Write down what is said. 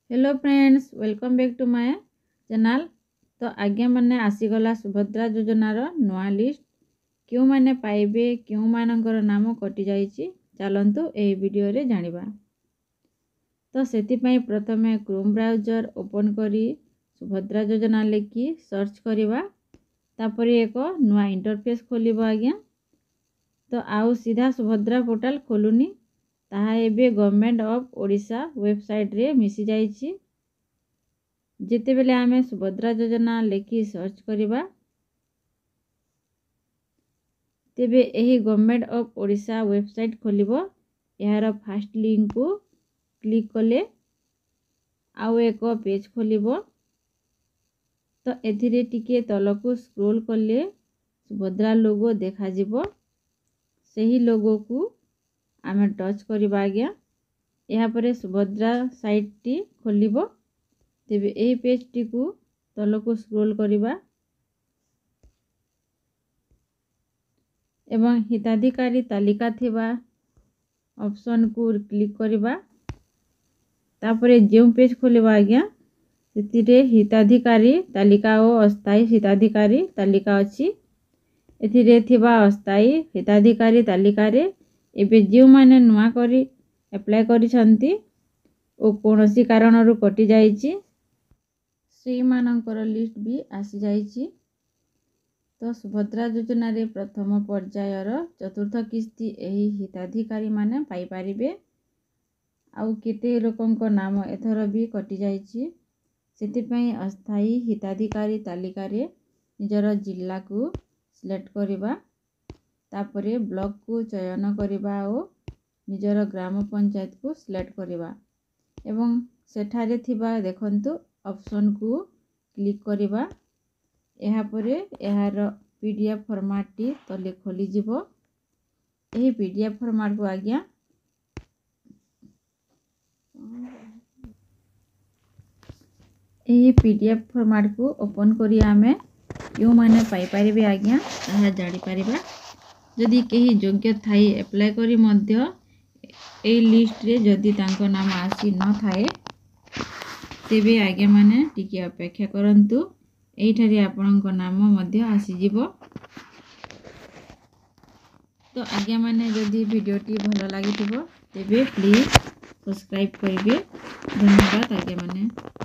Hello friends, welcome back to my channel. ତ ଆଜ୍ଞାମାନେ, ଆସିଗଲା ସୁଭଦ୍ରା ଯୋଜନାର ନୂଆ ଲିଷ୍ଟ। କେଉଁମାନେ ପାଇବେ, କେଉଁମାନଙ୍କର ନାମ କଟିଯାଇଛି, ଚାଲନ୍ତୁ ଏହି ଭିଡ଼ିଓରେ ଜାଣିବା। ତ ସେଥିପାଇଁ ପ୍ରଥମେ କ୍ରୋମ୍ ବ୍ରାଉଜର୍ ଓପନ୍ କରି ସୁଭଦ୍ରା ଯୋଜନା ଲେଖି ସର୍ଚ୍ଚ କରିବା। ତାପରେ ଏକ ନୂଆ ଇଣ୍ଟରଫେସ୍ ଖୋଲିବ ଆଜ୍ଞା। ତ ଆଉ ସିଧା ସୁଭଦ୍ରା ପୋର୍ଟାଲ ଖୋଲୁନି, ତାହା ଏବେ ଗଭର୍ଣ୍ଣମେଣ୍ଟ ଅଫ୍ ଓଡ଼ିଶା ୱେବସାଇଟ୍ରେ ମିଶିଯାଇଛି। ଯେତେବେଳେ ଆମେ ସୁଭଦ୍ରା ଯୋଜନା ଲେଖି ସର୍ଚ୍ଚ କରିବା, ତେବେ ଏହି ଗଭର୍ଣ୍ଣମେଣ୍ଟ ଅଫ୍ ଓଡ଼ିଶା ୱେବସାଇଟ୍ ଖୋଲିବ। ଏହାର ଫାଷ୍ଟ ଲିଙ୍କକୁ କ୍ଲିକ୍ କଲେ ଆଉ ଏକ ପେଜ୍ ଖୋଲିବ। ତ ଏଥିରେ ଟିକେ ତଳକୁ ସ୍କ୍ରୋଲ୍ କଲେ ସୁଭଦ୍ରା ଲୋଗୋ ଦେଖାଯିବ। ସେହି ଲୋଗୋକୁ ଆମେ ଟଚ୍ କରିବା ଆଜ୍ଞା। ଏହାପରେ ସୁଭଦ୍ରା ସାଇଟ୍ଟି ଖୋଲିବ। ତେବେ ଏହି ପେଜ୍ଟିକୁ ତଳକୁ ସ୍କ୍ରୋଲ୍ କରିବା ଏବଂ ହିତାଧିକାରୀ ତାଲିକା ଥିବା ଅପସନ୍କୁ କ୍ଲିକ୍ କରିବା। ତାପରେ ଯେଉଁ ପେଜ୍ ଖୋଲିବ ଆଜ୍ଞା, ସେଥିରେ ହିତାଧିକାରୀ ତାଲିକା ଓ ଅସ୍ଥାୟୀ ହିତାଧିକାରୀ ତାଲିକା ଅଛି। ଏଥିରେ ଥିବା ଅସ୍ଥାୟୀ ହିତାଧିକାରୀ ତାଲିକାରେ ଏବେ ଯେଉଁମାନେ ନୂଆ କରି ଆପ୍ଲାଏ କରିଛନ୍ତି ଓ କୌଣସି କାରଣରୁ କଟିଯାଇଛି, ସେଇମାନଙ୍କର ଲିଷ୍ଟ ବି ଆସିଯାଇଛି। ତ ସୁଭଦ୍ରା ଯୋଜନାରେ ପ୍ରଥମ ପର୍ଯ୍ୟାୟର ଚତୁର୍ଥ କିସ୍ତି ଏହି ହିତାଧିକାରୀମାନେ ପାଇପାରିବେ। ଆଉ କେତେ ଲୋକଙ୍କ ନାମ ଏଥର ବି କଟିଯାଇଛି, ସେଥିପାଇଁ ଅସ୍ଥାୟୀ ହିତାଧିକାରୀ ତାଲିକାରେ ନିଜର ଜିଲ୍ଲାକୁ ସିଲେକ୍ଟ କରିବା, ତାପରେ ବ୍ଲକକୁ ଚୟନ କରିବା ଓ ନିଜର ଗ୍ରାମ ପଞ୍ଚାୟତକୁ ସିଲେକ୍ଟ କରିବା ଏବଂ ସେଠାରେ ଥିବା ଦେଖନ୍ତୁ ଅପସନ୍କୁ କ୍ଲିକ୍ କରିବା। ଏହାପରେ ଏହାର PDF ଫର୍ମାଟ୍ଟି ତଲେ ଖୋଲିଯିବ। ଏହି PDF ଫର୍ମାଟ୍କୁ ଆଜ୍ଞା, ଏହି PDF ଫର୍ମାଟ୍କୁ ଓପନ୍ କରି ଆମେ କେଉଁମାନେ ପାଇପାରିବେ ଆଜ୍ଞା, ତାହା ଜାଣିପାରିବା। ଯଦି କେହି ଯୋଗ୍ୟ ଥାଇ ଆପ୍ଲାଏ କରି ମଧ୍ୟ ଏଇ ଲିଷ୍ଟରେ ଯଦି ତାଙ୍କ ନାମ ଆସି ନଥାଏ, ତେବେ ଆଜ୍ଞାମାନେ ଟିକେ ଅପେକ୍ଷା କରନ୍ତୁ, ଏଇଠାରେ ଆପଣଙ୍କ ନାମ ମଧ୍ୟ ଆସିଯିବ। ତ ଆଜ୍ଞାମାନେ, ଯଦି ଭିଡ଼ିଓଟି ଭଲ ଲାଗିଥିବ ତେବେ ପ୍ଲିଜ୍ ସବସ୍କ୍ରାଇବ୍ କରିବେ। ଧନ୍ୟବାଦ ଆଜ୍ଞାମାନେ।